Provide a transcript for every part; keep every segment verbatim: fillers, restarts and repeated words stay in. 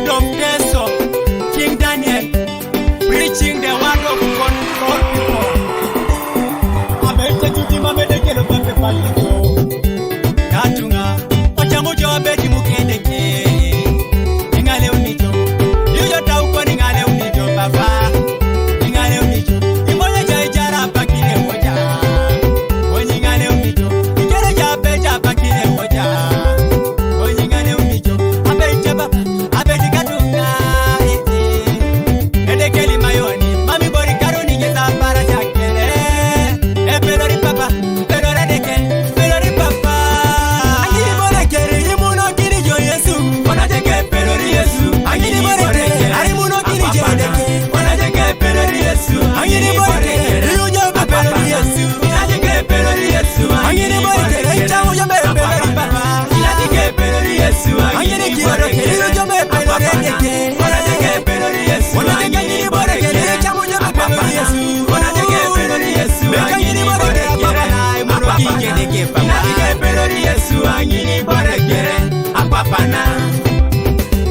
Of Teso, King Daniel, preaching the word of God for people. Abete chuti mamede kelo pepe palito. Katunga, ochamu jo abedi mukende ke. Ingale unijo, yujo tau kwa ningale unijo baba. Ingale unijo, imoja jai jara bakile moja. Onyingale unijo, ikere ja beja bakile moja. Onyingale unijo, abeja baba. Abedi katunga, eh, eh. Edekeli mayoni, mami bori karuni ngeza para jakele. E pelori papa, pelori deke, pelori papa. Angini bore kere, imuno kini jo Yesu. Ona jeke pelori Yesu. Angini bore kere, ari muno kini jedeke. Ona jeke pelori Yesu. Angini bore kere, iujo pelori Yesu. Ona jeke pelori Yesu. Angini bore kere, ichamu jo pelori papa. Ona jeke pelori Yesu. Angini bore kere, iujo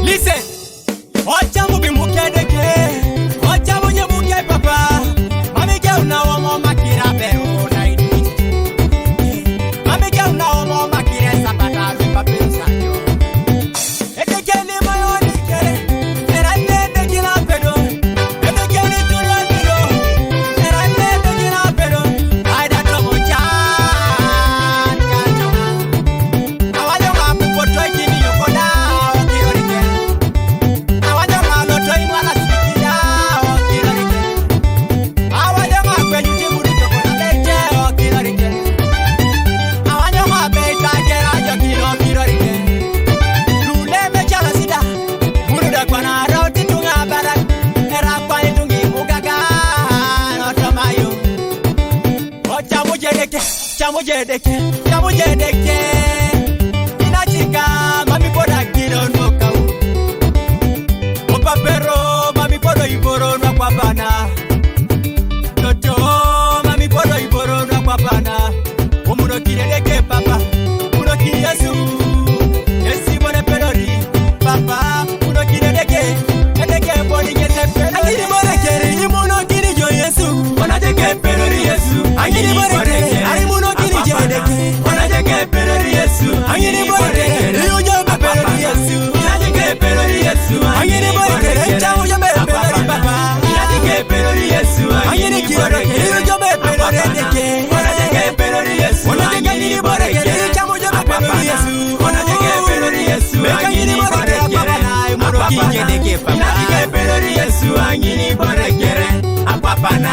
Listen. Ocha mubi mukedeke, ocha munye muke papa. Mami ke una omo makira pero na idi. Mami ke una omo makira sabata lupa pensa yo. Edekeli mayoni kere, erande edekila pedo. Edekeli tula pedo, erande edekila pedo. Aida tomo chan, chan, chan. Awajo ma pupo to ikini yokoda, okirorike. Awajo ma lo to imwala sikida, okirorike. Awajo ma kweju ti muri to kona leche, okirorike. Awajo ma be ta jera jo kiro, okirorike. Lule me chala sida, muru da kwana roti tunga barak, era kwa itungi mugaga, no tomayo. Ocha mujedeke, cha mujedeke, cha mujedeke. Inachika, mami poda kiro no kau. Opapero, mami podo iboro no kwa bana. Toto, mami podo iboro no kwa bana. Omuno kiredeke papa, muno ki Yesu. Esi bone pelori, papa, muno kiredeke. Edeke boni ngete pelori. Angini bore kere, imuno kini jo Yesu. Ona jeke pelori Yesu. Angini bore kere, ari muno kini jedeke. Ona jeke pelori Yesu. Angini bore kere, iujo pelori Yesu. Ona jeke pelori Yesu. Angini bore kere, ichamu jo pelori papa. Ona jeke pelori Yesu. Angini kiro kere, iujo pelori deke. Ona jeke pelori Yesu. Ona jeke angini bore kere, ichamu jo pelori Yesu. Ona jeke pelori Yesu. Meka angini bore kere, papa na, muro ki jedeke papa. Ona jeke pelori Yesu. Angini bore kere, apapa na.